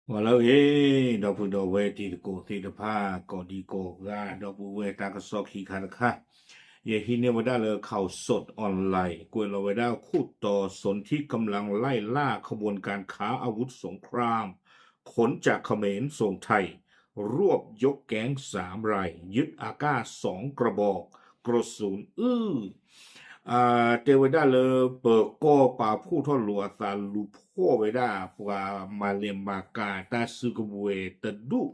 ဂီၤလၢအဂ့ၤ, ဒီပုၢ်ဒီဝဲၢ်တံၤသကိးသ့ၣ်တဖၣ် ကိးဒံကိးဂၤ ဒီပုၢ်ဝဲၢ်တၢ်ကစီၣ်ခံခါတခါ, ယဟံးန့ၢ်ဝဲဒၣ်လၢ ข่าวสดออนไลน์ ကွဲးလီၤဝဲဒၣ်ခိၣ်တီ สนธิกำลังไล่ล่าขบวนการค้าอาวุธสงคราม ขนจากเขมรส่งไทย รวบยกแก๊งสามราย ยึดอากาศสองกระบอก กระสุนอื้อ တဲဝဲဒၣ်လၢ ပၢၤကီၢ်ပာ်ဖှိၣ်ထီၣ်လိာ်အသးလူၤဖီၣ်ဝဲဒၣ် ပှၤမၤလဲၤမၤကၤတၢ်စုကဝဲၤတဒူၣ်,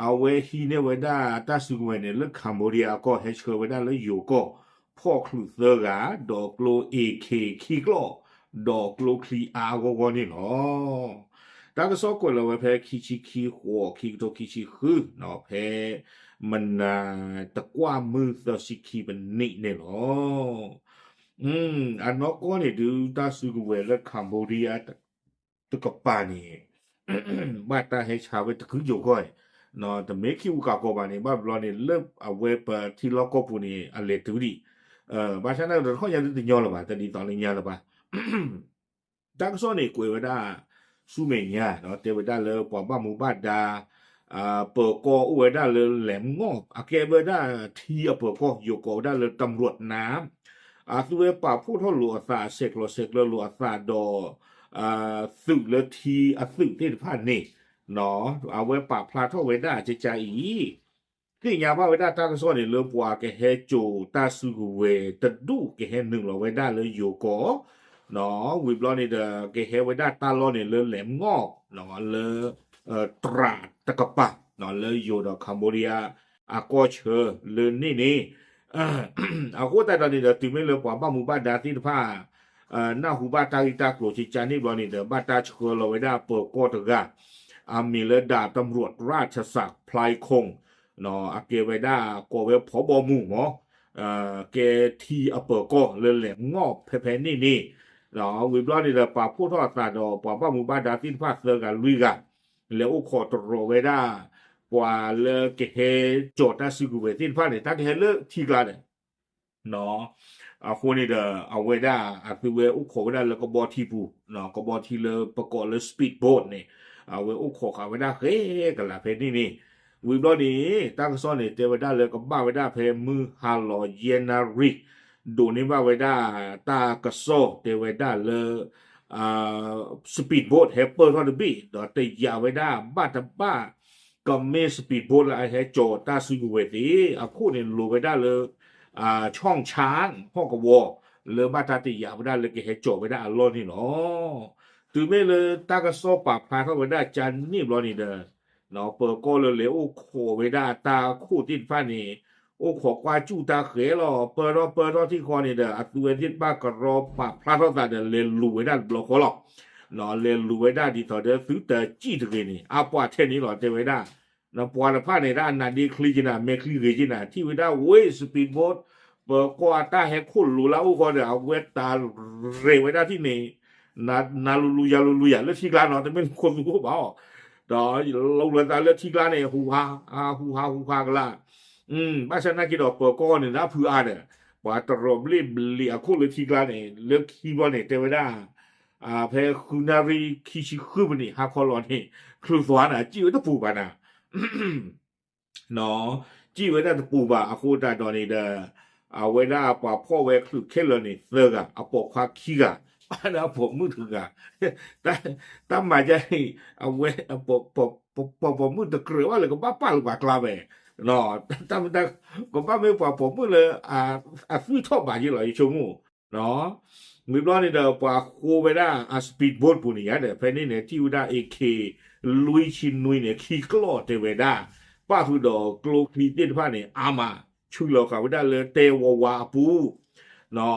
အဝဲဟံးန့ၢ်ဝဲဒၣ်တၢ်စုကဝဲၤန့ၣ် လၢ Cambodia အကီၢ် ဟဲဆှၢဝဲဒၣ်လၢယိၤကီၢ် ဖီၣ်ချုးသၢဂၤ ဒီးကျိ AK ခံကျီၢ် ဒီးကျိချံအါအါဂီၢ်ဂီၢ်န့ၣ်လီၤ. တၢ်ကစီၣ်ကွဲးလီၤဝဲဖဲခံဆံခံ ဃိး ခံကထိခံဆံဃု ဖဲ မနၤတကွၢ်မုၢ်သၢဆံခံပနံးန့ၣ်လီၤ. အနီၢ်ကီၢ်န့ၣ်ဒုး တၢ်စုကဝဲၤလၢ Cambodia တကပၤန့ၣ် ဘၣ်တၢ်ဟဲဆါဝဲတကုကိးကီၢ်, တမ့ၢ်ခံအူကးကီးဘၣ်န့ၣ် ဘၣ်ဘျီန့ၣ် လၢအဝဲပထံလီၢ်ကီၢ်ပူၤန့ၣ် အလဲၤတုၤဒံး, ဘၣ်ဆၣ်နာ်က့ဒီး တခီညါဒုးတညီလၢၤဘၣ် တဒ်သိးလၢညါလၢၤဘၣ်. တၢ်ကစီၣ်န့ၣ်ကွဲးဝဲဒၣ် ဆူမဲာ်ညါ တဲဝဲဒၣ်လၢပှၤဘၣ်မူဘၣ်ဒါ ပၢၤကီၢ်အိၣ်ဝဲဒၣ်လၢ လဲၤမငီၢ် အကဲဝဲဒၣ်ထံအပၢၤကီၢ် ယိၤကိးဝဲဒၣ်လၢ ตำรวจน้ำ အသုဝဲပာ်ဖှိၣ်ထီၣ်လိာ်အသး ဆဲးကျိးဆဲးကျၢလိာ်အသးဒီး သုးလၢထံအသုးသ့ၣ်တဖၣ်န့ၣ် အဝဲပာ်ဖျါထီၣ်ဝဲဒၣ်ကကါအံၤ သ့ၣ်ညါဘၣ်ဝဲဒၣ်တၢ်ကစီၣ်န့ၣ် လၢပှၤကဟဲစိာ်တၢ်စုကဝဲၤတဒူၣ် ကဟဲနုာ်လီၤဝဲဒၣ်လၢယိၤကီၢ်, ဝံၤဘျီန့ၣ်ဒီး ကဟဲဝဲဒၣ်တၢ်လီၢ်န့ၣ်လၢ လဲၤမငီၢ် လၢ တြၤတကပၤ လၢယိၤဒီး Cambodia အကီၢ်ဆၢလၢန့ၣ်န့ၣ် အဃိသတးဒီးန့ၣ်ဒီး တုၤမ့ၢ်လၢပှၤဘၣ်မူဘၣ်ဒါသ့ၣ်တဖၣ် နၢ်ဟူဘၣ်တၢ်ဂ့ၢ်တၢ်ကျိၤကကါန့ၣ်ဘျီန့ၣ်ဒီး ဘၣ်တၢ်ဆှၢလီၤဝဲဒၣ်ပၢၤကီၢ်တဂၤ အမံၤလၢ ดาบตำรวจราชศักดิ์ พลายคง အကဲဝဲဒၣ်ကိးဝဲဖီဘီမုၢ်မး ကဲထံအပၢၤကီၢ်လၢလဲၤမငီၢ်ဖဲဖဲန့ၣ်န့ၣ် ဝံၤဘျီန့ၣ်ဒီး ပာ်ဖှိၣ်ထီၣ်အသးဒီးပှၤဘၣ်မူဘၣ်ဒါသ့ၣ်တဖၣ်သၢဂၤလွံၢ်ဂၤ လဲၤအိၣ်ခိးတရီၤဝဲဒၣ် ပှၤလၢကဟဲစိာ်တၢ်စုကဝဲၤသ့ၣ်တဖၣ်န့ၣ် တၢ်ကဟဲလၢထံကျါဒီး အဃိန့ၣ်ဒီး အဝဲဒၣ်အသုဝဲအိၣ်ခိးဝဲဒၣ်လၢကဘီထံပူၤ, ကဘီထံလၢပကိးလၢ speedboat န့ၣ် အဝဲအိၣ်ခိးဃာ်ဝဲဒၣ်ဃဲကလးဖဲန့ၣ်န့ၣ်, ဝံၤဘျီန့ၣ် တၢ်ကစီၣ်န့ၣ် တဲဝဲဒၣ်လၢကဘၣ်ဝဲဒၣ်ဖဲမုၢ်ဟါလီၤယဲၢ်နၣ်ရံၣ်, ဒိးန့ၢ်ဘၣ်ဝဲဒၣ်တၢ်ကစီၣ်တဲဝဲဒၣ်လၢ speedboat ဟဲပၢၢ်ထီၣ်တဘ့ၣ် ဒီးတယာ်ဝဲဒၣ်ဘၣ်တဘၣ် ကမ့ၢ် speedboat လၢအဟဲစိာ်တၢ်စုကဝဲၤသ့ၣ် အခိၣ်န့ၣ်လိၤဝဲဒၣ်လၢ ช่องช้าง ဟီၣ်ကဝီၤ လၢဘၣ်တၢ်တယာ်ဝဲဒၣ်လၢကဟဲစိာ်ဝဲဒၣ်အလီၢ်န့ၣ်လီၤ. တုၤမ့ၢ်လၢတၢ်ကစီၣ်ပာ်ဖျါထီၣ်ဝဲဒၣ်ကန့ၣ်ဘျီန့ၣ်ဒီး ပၢၤကီၢ်လၢလဲၤအိၣ်ခိးဝဲဒၣ်တၢ်ခိၣ်သ့ၣ်တဖၣ်န့ၣ် အိၣ်ခိးကွၢ်စူၣ်တၢ်ဃဲလီၤ ပၢၢ်ထီၣ်ပၢၢ်ထီၣ်ထံၣ်ဃီန့ၣ်ဒီး အသုဝဲသ့ၣ်တဖၣ်ကရီပာ်ဖျါထီၣ်သးဒီး လဲၤလူၤဝဲဒၣ်တဘျီဃီလီၤ. လဲၤလူၤဝဲဒၣ်ဒ်သိးဒီးသုတစံၣ်တဂ့ၤန့ၣ် အပှၤထဲန့ၣ်လီၤ တဲဝဲဒၣ် ပှၤတဖၣ်န့ၣ် တၢ်အနါဒ့ချ့က့ၤနၤ မဲာ်ချံဂ့ၤက့ၤနၤ ထံၣ်ဝဲဒၣ်ဝ့ၢ် speedboat ပၢၤကီၢ်အတၢ်ဟဲခိၣ်လိၤလၢအအိၣ်ဃီဒီး အဝဲတၢ်ရဲၣ်ဝဲဒၣ်ထံၣ်န့ၣ် နၤလူၤလူၤယၤလူၤလူၤယၤလၢထံကျါနီၤ တမ့ၢ်လၢခိၣ်သူအိၣ်ဘၣ်အီၤ, ဒီးလူၤလၢသးလၢထံကျါန့ၣ် ဟူးဟး ဟူးဟးဟူးဟးကလါ ဘၣ်ဆၣ်နာ်က့ဒီးပၢၤကီၢ်န့ၣ် နၢ်ဖုအါဒီး ပှၤတရီးဘျ့ၣ်ဘျ့ၣ်အခိၣ်လၢထံကျါန့ၣ် လၢခံဘျီန့ၣ် တဲဝဲဒၣ် ဖဲဃုနၣ်ရံၣ်ခံဆံဃုမံးနံး ဟါခီလီၤန့ၣ် ချုးသွါနၤ စံၣ်ဝဲတပူၤဘၣ်နၤ စံၣ်ဝဲဒၣ်တပူၤဘၣ် အဃိသတးဒီးန့ၣ်ဒီး အဝဲဒၣ်ပှၤဖီၣ်ဝဲချုးခဲလၢာ်န့ၣ် သၢဂၤ အပိာ်ခွါခံဂၤ ဘၣ်ဒီးအပိာ်မုၣ်တဂၤ တၢ်မၤဒ်အံၤ အဝဲ ပှၤပိာ်မုၣ်တကြၢးဘၣ်လၢကဘၣ်ပာ်လၢပှၤကျါဝဲ တၢ်မ့ၢ်တၢ် ကဘၣ်မ့ၢ်ပှၤပိာ်မုၣ်လၢ အသွံၣ်ထီၣ်ဘးယ့ၢ်လီၤ ယဆိကမိၣ် ဝံၤဘျီန့ၣ်ဒီး ပှၤဃိဝဲဒၣ်အ speedboat ပူၤန့ၣ်ယါဒီး ဖဲန့ၣ်န့ၣ် ထံၣ်ဝဲဒၣ် AK လွံၢ်ဆံနွံန့ၣ် ခံကျီၢ်တဲဝဲဒၣ် ပၣ်ဃုာ်ဒီးကျိချံသ့ၣ်တဖၣ်န့ၣ် အါမး ဆူးလီၤဃာ်ဝဲဒၣ်လၢတဲဝီဝါအပူၤ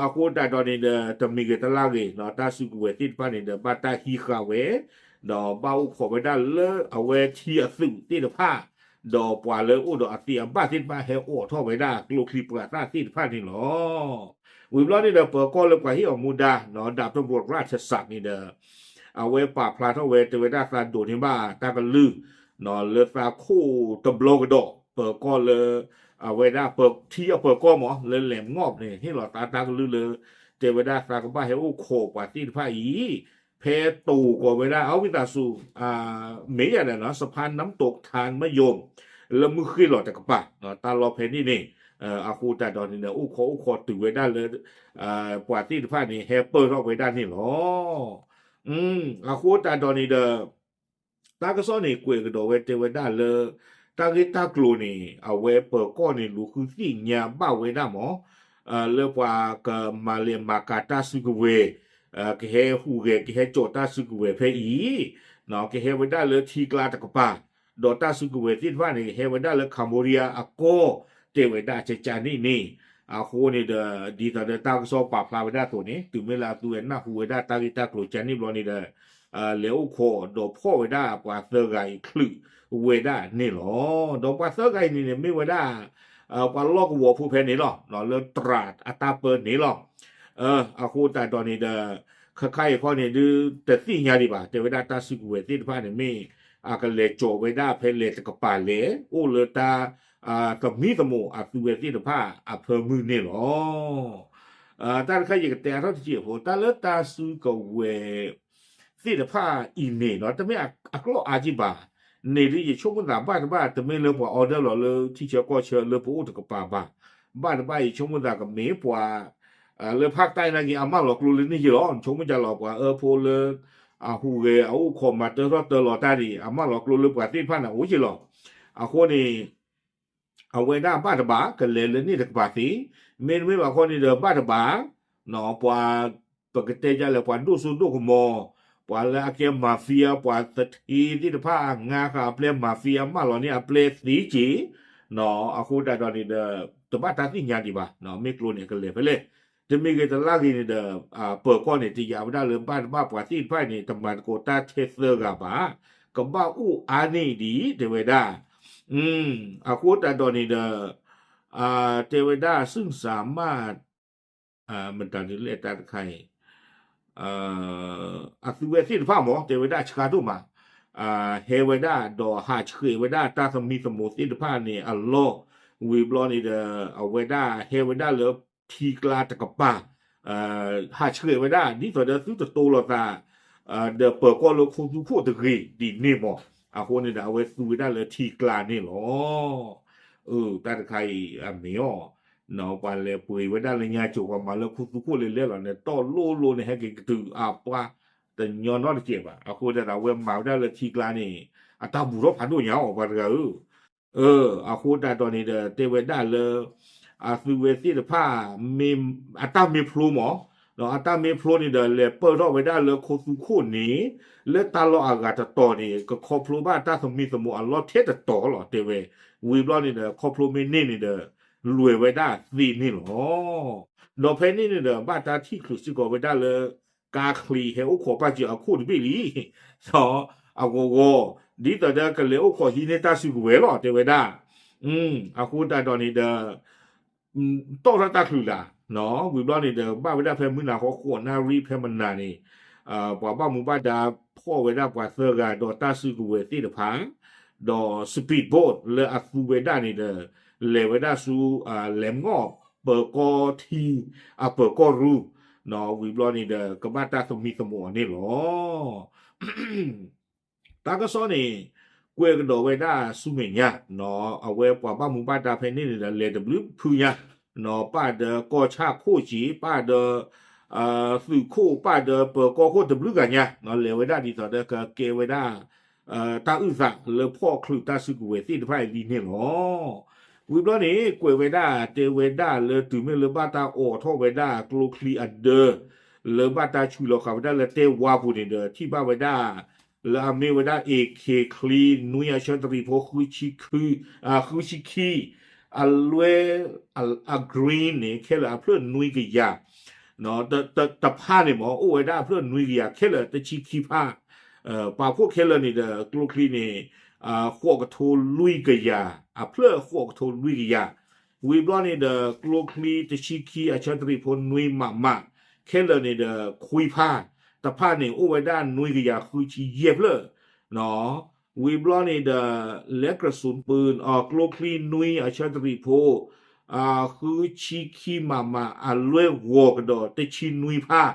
အဃိသတးဒီးန့ၣ်ဒီး တမံၤဂ့ၤတလၢ်ဂ့ၤ တၢ်စုကဝဲၤသ့ၣ်တဖၣ်န့ၣ်ဒီး ဘၣ်တၢ်ဟံးဃာ်ဝဲ ဒီးဘၣ်အိၣ်ခိးဝဲဒၣ်လၢအဝဲထံအသုးသ့ၣ်တဖၣ် ဒီးပှၤလၢအိၣ်ဒီးအသ့အဘၣ်သ့ၣ်တဖၣ်ဟဲအိးထီၣ်ဝဲဒၣ်ကျိချံပှၤသၣ်သ့ၣ်တဖၣ်န့ၣ်လီၤ. ဝံၤဘျီန့ၣ်ဒီး ပၢၤကီၢ်လၢပှၤဟ့ၣ်အီၤမူဒါ ဒီး ဒၣ်တၢ်ဘျီၣ်ရၣ်ထၢၣ်စးန့ၣ်ဒီး အဝဲပာ်ဖျါထီၣ်ဝဲ တဲဝဲဒၣ်သးဒိးန့ၢ်ဘၣ်တၢ်ကလုၢ် လၢသးခိၣ်တဘျီကဒီး ပၢၤကီၢ်လၢ အဝဲဒၣ်ပထံအပၢၤကီၢ်မး လၢလဲၤမငီၢ်န့ၣ် ဟ့ၣ်လီၤသးတၢ်ကလုၢ်လၢ တဲဝဲဒၣ်သးကဘၣ်ဟဲအိၣ်ခိးပှၤသ့ၣ်တဖၣ်အံၤ ဖဲတိၢ်ကီၢ်ဝဲဒၣ် အဝံသးစူၤ မ့ၢ်ယၤဒီး စဖါနမ်းတိၢ်ထၣ်မယိၣ် လၢမုၢ်ဃ့ၢ်လီၤတကပၤ တၢ်လီၢ်ဖဲန့ၣ်န့ၣ် အဃိသတးဒီးန့ၣ်ဒီး အိၣ်ခိးအိၣ်ခိးတုၤဝဲဒၣ်လၢ ပှၤသ့ၣ်တဖၣ်န့ၣ် ဟဲပၢၢ်ထီၣ်ဝဲဒၣ်န့ၣ်လီၤ. အဃိသတးဒီးန့ၣ်ဒီး တၢ်ကစီၣ်န့ၣ် ကွဲးကဒီးဝဲတဲဝဲဒၣ်လၢ တၢ်ဂ့ၢ်တၢ်ကျိၤန့ၣ် အဝဲပၢၤကီၢ်န့ၣ် လူၤဃုသ့ၣ်ညါဘၣ်ဝဲဒၣ်မး လၢပှၤကမၤလဲၤမၤကၤတၢ်စုကဝဲၤ ကဟဲဟူးဂဲၤ ကဟဲကၠီၣ်တၢ်စုကဝဲၤဖဲအံၤ ကဟဲဝဲဒၣ်လၢထံကျါတကပၤ ဒီးတၢ်စုကဝဲၤသ့ၣ်တဖၣ်န့ၣ် ကဟဲဝဲဒၣ်လၢ Cambodia အကီၢ် တဲဝဲဒၣ်ကကန့ၣ်န့ၣ် အဃိန့ၣ်ဒီး ဒ်သိးဒီးတၢ်ကစီၣ်ပာ်ဖျါဝဲဒၣ်အသိးန့ၣ် တုၤမ့ၢ်လၢအသုဝဲနၢ်ဟူဝဲဒၣ်တၢ်ဂ့ၢ်တၢ်ကျိၤကန့ၣ်ဘျီန့ၣ်ဒီး လဲၤအိၣ်ခိးဒီးဖီၣ်ဝဲဒၣ်ပှၤသၢဂၤအံၤချုးဝဲဒၣ်န့ၣ်လီၤ. ဒီးပှၤသၢဂၤအံၤန့ၣ်န့ၣ် မ့ၢ်ဝဲဒၣ် ပှၤလီၢ်ကဝီၤဖိဖဲန့ၣ်လီၤ လၢတြၤအတၢ်ပၢန့ၣ်လီၤ. အဃိသတးဒီးန့ၣ်ဒီး ခဲခါအံၤခီန့ၣ်ဒုး တသ့ၣ်ညါဒံးဘၣ် တဲဝဲဒၣ်တၢ်စုကဝဲၤသ့ၣ်တဖၣ်န့ၣ်မ့ၢ် အကလဲၤကၠီၣ်ဝဲဒၣ်ဖဲလဲၣ်တကပၤလဲၣ် အိၣ်လၢတၢ် သမံသမိးအသုဝဲသ့ၣ်တဖၣ်အဖၢမုၢ်န့ၣ်လီၤ. တၢ်တခါယကတဲအါထီၣ်တစဲးဖိ တၢ်လၢတၢ်စုကဝဲၤသ့ၣ်တဖၣ်အံၤန့ၣ်နီၤ တမ့ၢ်အကျီၢ်အါက့ဘၣ် န့ၣ်ဒ်ယဆိကမိၣ်သးဘၣ်တဘၣ် တမ့ၢ်လၢပှၤ order လီၤလၢထံဆၢကီၢ်ဆၢလၢပအိၣ်တကပၤဘၣ်. ဘၣ်တဘၣ်ယဆိကမိၣ်သးကမ့ၢ်ပှၤ လၢဖးတၢ်နာ်က့ အမၢလီၤကျိလၢန့ၣ်က့လီၤ. ဆိကမိၣ်ကလီၤ ပှၤအၢဖိလၢ အဟူးဂဲၤအအိၣ်ခိးမၤတၢထီၣ်တၢလီၤတၢ်န့ၣ် အမၢလီၤကျိလၢပှၤသ့ၣ်တဖၣ်န့ၣ်အိၣ်က့လီၤ. အဃိန့ၣ် အဝဲဒၣ်ဘၣ်တဘၣ် ကလဲၤလၢန့ၣ်တကပၤသ့, မ့တမ့ၢ်ဘၣ်ခီန့ၣ်ဒီးဘၣ်တဘၣ် ပှၤ ပကတဲဒ်လဲၣ် ပှၤဒိၣ်စိဒိၣ်ကမီၤ, ပှၤလၢအကဲ mafia ပှၤသထ့သ့ၣ်တဖၣ် ငါဃာ်အပျဲ mafia မၢလီၤန့ၢ်အပျဲသ့က့ၤ, အဃိသတးဒီးန့ၣ်ဒီး တဘၣ်တၢ်သ့ၣ်ညါဒံးဘၣ် မ့ၢ်ကျိန့ၣ်ကလဲၤဖဲလဲၣ်. တမ့ၢ်ဂ့ၤတလၢ်ဂ့ၤန့ၣ်ဒီး ပၢၤကီၢ်န့ၣ် တယာ်ဝဲဒၣ်လၢဘၣ်တဘၣ်ပှၤသ့ၣ်တဖၣ်န့ၣ် တမၤသကိးတၢ်ထဲသၢဂၤဘၣ်, ကဘၣ်အိၣ်အါန့ၢ်ဒံး တဲဝဲဒၣ် အဃိသတးဒီးန့ၣ်ဒီး တဲဝဲဒၣ် စူၢ်စၢ်မး မတၤဒ်လဲၣ်တၢ်တခါအံၤ အသုဝဲသ့ၣ်တဖၣ်မ့ၢ် တဲဝဲဒၣ်ဆှါဒိၣ်မး ဟဲဝဲဒၣ်ဒီးဟးဆှဲးဝဲဒၣ်တၢ်သမံသမိးသ့ၣ်တဖၣ်န့ၣ်အလီၢ်, ဝံၤဘျီန့ၣ်ဒီး အဝဲဒၣ်ဟဲဝဲဒၣ်လၢထံကျါတကပၤ ဟးဆှဲးဝဲဒၣ် ဒ်သိးဒီးသုတတိလီၤသး ဒီးပၢၤကီၢ်လၢခိသူခိၣ်တဂ့ၤဒ်န့ၣ်မ့ၢ်, အဃိန့ၣ်ဒီး အဝဲသူဝဲဒၣ်လၢထံကျါန့ၣ်လီၤ. အၢ တၢ်တခါအံၤအမ့ၢ်အီၤ ပှၤလဲၤပှ့ၤဝဲဒၣ်လၢညါကၠိၤ ပှၤမၤလၢခိသူခိၣ်လဲၤလဲၣ်လီၤန့ၣ် တီၢ်လိၣ်လိၣ်န့ၣ် ဟဲက့ၤကတုၤအပှၤ တညီနီတစဲးဘၣ်. အဃိသတးဒီး အဝဲမၤဝဲဒၣ်လၢထံကျါန့ၣ် အတၢ်ဘူးထီၣ်ဖးဒိၣ်ညါအီၤ ပှၤတဂၤဧၢ အဃိသတးဒီးန့ၣ်ဒီး တဲဝဲဒၣ်လၢ အသုဝဲသ့ၣ်တဖၣ် အတၢ်မ့ၢ်ဖျိမ့ၢ်, ဒီးအတၢ်မ့ၢ်ဖျိန့ၣ်ဒီး လဲၤပၢၢ်ထီၣ်ဝဲဒၣ်လၢခိသူခိၣ်န့ၣ် လၢတၢ်လီၢ်အဂၤတတီၤန့ၣ် ကခီဖျိဘၣ်တၢ်သမံသမိးအလီၢ်ထဲတတီၤလီၤ တဲဝဲ. ဝံၤဘျီန့ၣ်ဒီး ခီဖျိမ့ၢ်န့ၢ်န့ၣ်ဒီး လွဲၢ်ဝဲဒၣ်သ့န့ၣ်လီၤ. ဒီးဖဲန့ၣ်န့ၣ်ဒီး ဘၣ်တၢ်ထံၣ်ချုးစ့ၢ်ကီးဝဲဒၣ်လၢ ကါချံဟဲအိၣ်ခိးပာ်စၢၤအခိၣ်တဘ့ၣ်လံ ဒီးအဂီၤဂီၤ ဒ်သိးဒီးကလဲၤအိၣ်ခိးဟံးန့ၢ်တၢ်စုကဝဲၤလီၤ တဲဝဲဒၣ်. အဃိသတးဒီးန့ၣ်ဒီး တီၢ်ထီၣ်တၢ်ချုးလၢ်, ဝံၤဘျီန့ၣ်ဒီး ဘၣ်ဝဲဒၣ်ဖဲမုၢ်နၤဃီ ဃိးနၣ်ရံၣ်ဖဲမနၤန့ၣ် ပှၤဘၣ်မူဘၣ်ဒါဖီၣ်ဝဲဒၣ်ပှၤသၢဂၤဒီးတၢ်စုကဝဲၤသ့ၣ်တဖၣ်, ဒီး speedboat လၢအသူဝဲဒၣ်န့ၣ်ဒီး လဲၤဝဲဒၣ်ဆူ လဲၤမီၢ် ပၢၤကီၢ်ထံ အပၢၤကီၢ်ရူ ဝံၤဘျီန့ၣ်ဒီး ကဘၣ်တၢ်သမံသမိးအီၤန့ၣ်လီၤ. တၢ်ကစီၣ်န့ၣ် ကွဲးကဒီးဝဲဒၣ်ဆူမဲာ်ညါ, အဝဲပှၤဘၣ်မူဘၣ်ဒါဖဲန့ၣ်န့ၣ်ဒီး လဲၤတဘျုးဖုညါ, ပၣ်ဒီးကီၢ်ဆၣ်ခိၣ်က့ၤ, ပၣ်ဒီး သုးခိၣ်, ပၣ်ဒီးပၢၤကီၢ်ခိၣ်တဘျုးဂၤညါ, လဲၤဝဲဒၣ်ဒ်သိးဒီးကကဲဝဲဒၣ် တၢ်အုၣ်သးလၢဖီၣ်ချုးတၢ်စုကဝဲၤသ့ၣ်တဖၣ်အံၤလံန့ၣ်လီၤ. ဝံၤဘျီန့ၣ် ကွဲးဝဲဒၣ် တဲဝဲဒၣ်လၢတုၤမ့ၢ်လၢဘၣ်တၢ်အိးထီၣ်ဝဲဒၣ်ကျိချံအဒၢ လၢဘၣ်တၢ်ဆူးလီၤဃာ်ဝဲဒၣ်လၢတဲဝါပူၤန့ၣ်ဒီး ထံၣ်ဘၣ်ဝဲဒၣ် လၢအမ့ၢ်ဝဲဒၣ် AK ချံ နွံအဆၢတရံးဖိ ဃုဆံခံ, ဃုဆံခံ, အလွဲၢ် အ green န့ၣ် ခဲလၢာ်အဖျၢၣ်နွံကယၤ တဖၣ်န့ၣ်မ့ၢ် အိၣ်ဝဲဒၣ်အဖျၢၣ်နွံကယၤ ခဲလၢာ်တဆံခံဖၣ်, ပာ်ဖှိၣ်ခဲလၢာ်န့ၣ်ဒီး ကျိချံန့ၣ် ဃိးကထိလွံၢ်ကယၤ, အဖျၢၣ်ဃိးကထိလွံၢ်ကယၤ, ဝံၤဘျီန့ၣ်ဒီး ကျိချံတဆံခံအဆၢတရံးဖိနွံမးမး, ခဲလၢာ်န့ၣ်ဒီး ခွံဖၣ်, တဖၣ်န့ၣ် အိၣ်ဝဲဒၣ်နွံကယၤဃုဆံယဲၢ်ဖျၢၣ် ဝံၤဘျီန့ၣ်ဒီး လဲကရစူၢ်ပူၤ ကျိချံနွံအဆၢတရံးဖိ ဃုဆံခံမးမး အလွဲၢ်ဂီၤကဒီးတဆံနွံဖၣ်,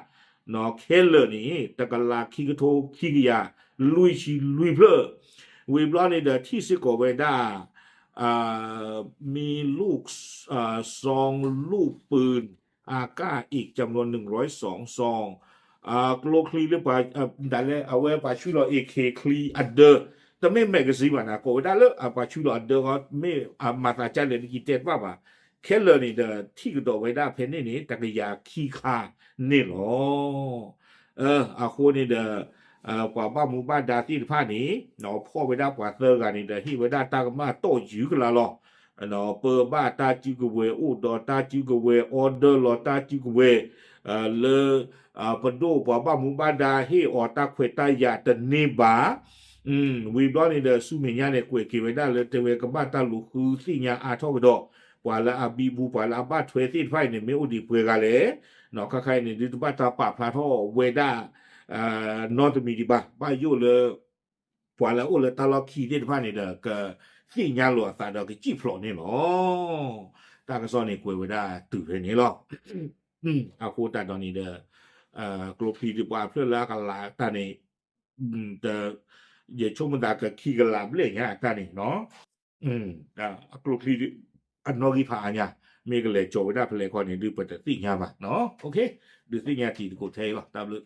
ခဲလၢာ်န့ၣ် တကလးခံကထိခံကယၤလွံၢ်ဆံလွံၢ်ဖျၢၣ်, ဝံၤဘျီန့ၣ်ဒီးထံၣ်စ့ၢ်ကီးဝဲဒၣ် มีลูกซองลูกปืน อากาศอีกจำนวนหนึ่งร้อยสองซอง ကျိချံလၢပှၤ ဒၣ်လဲာ် အဝဲပှၤဆှံလီၤ AK ချံအဒၢ, တမ့ၢ် magazine ဘၣ်နၤ, ကိးဝဲဒၣ်လၢအပှၤဆှံလီၤအဒၢဃီ မ့ၢ်အမၤသးကလဲၣ် နကတဲတဘၣ်ဘၣ်. ခဲလၢာ်န့ၣ်ဒီး ထံၣ်ကဒီးဝဲဒၣ်ဖဲန့ၣ်န့ၣ် တကယၤခံခါန့ၣ်လီၤ. အဃိန့ၣ်ဒီး ပှၤဘၣ်မူဘၣ်ဒါသ့ၣ်တဖၣ်န့ၣ် ဖီၣ်ဝဲဒၣ်ပှၤသၢဂၤန့ၣ်ဒီး ဟ့ၣ်ဝဲဒၣ်တၢ်ကမၣ်တီၢ်ယုၢ်ကလးလီၤ. ပၢဘၣ်တၢ်စုကဝဲၤ အိၣ်ဒီးတၢ်စုကဝဲၤ order လီၤတၢ်စုကဝဲၤ လၢ ပဒိၣ်ပှၤဘၣ်မူဘၣ်ဒါဟ့ၣ်အီၤတၢ်ခွဲးတၢ်ယာ်တန့ၢ်ဘၣ်. ဝံၤဘျီန့ၣ်ဒီး ဆူမဲာ်ညါန့ၣ် ကွဲးက့ၤဝဲဒၣ်လၢတဲဝဲကဘၣ်တၢ်လူၤဃုသ့ၣ်ညါအါထီၣ်ကဒီး ပှၤလၢအဘံဘူ ပှၤလၢအဘၣ်ထွဲသ့ၣ်တဖၣ်အံၤန့ၣ် မ့ၢ်အိၣ်ဒံးပှဲၤဂၤလဲၣ်. ခါခါအံၤန့ၣ် ဒုးတဘၣ်တၢ်ပာ်ဖျါထီၣ်ဝဲဒၣ် နီတမံၤဒံးဘၣ်. ဘၣ်ယိၣ်လၢ ပှၤလၢအအိၣ်လၢတၢ်လီၢ်ခံသ့ၣ်တဖၣ်န့ၣ်ဒီး ကသ့ၣ်ညါလိာ်အသးဒီးကစံၣ်ဖျိးန့ၣ်လီၤ. တၢ်ကစီၣ်န့ၣ်ကွဲးဝဲဒၣ်တုၤဖဲန့ၣ်လီၤ. အဃိသတးဒီးန့ၣ်ဒီး ကျိချံဒုးပှၤဖျၢၣ်လၢအကလးတၢ်န့ၣ် ယဆိကမိၣ်သးကခံကလးဘျဲၣ်ညါအတၢ်န့ၣ် ကျိချံ အနီၣ်ဂံၢ်ဖးအါညါ မ့ၢ်ကလဲၤကၠီၤဝဲဒၣ်ဖဲလဲၣ်ခီန့ၣ် ဒုးပတသ့ၣ်ညါဘၣ်. ဒုးသ့ၣ်ညါထံးသကိးထဲအံၤလီၤ. တၢ်ဘျုး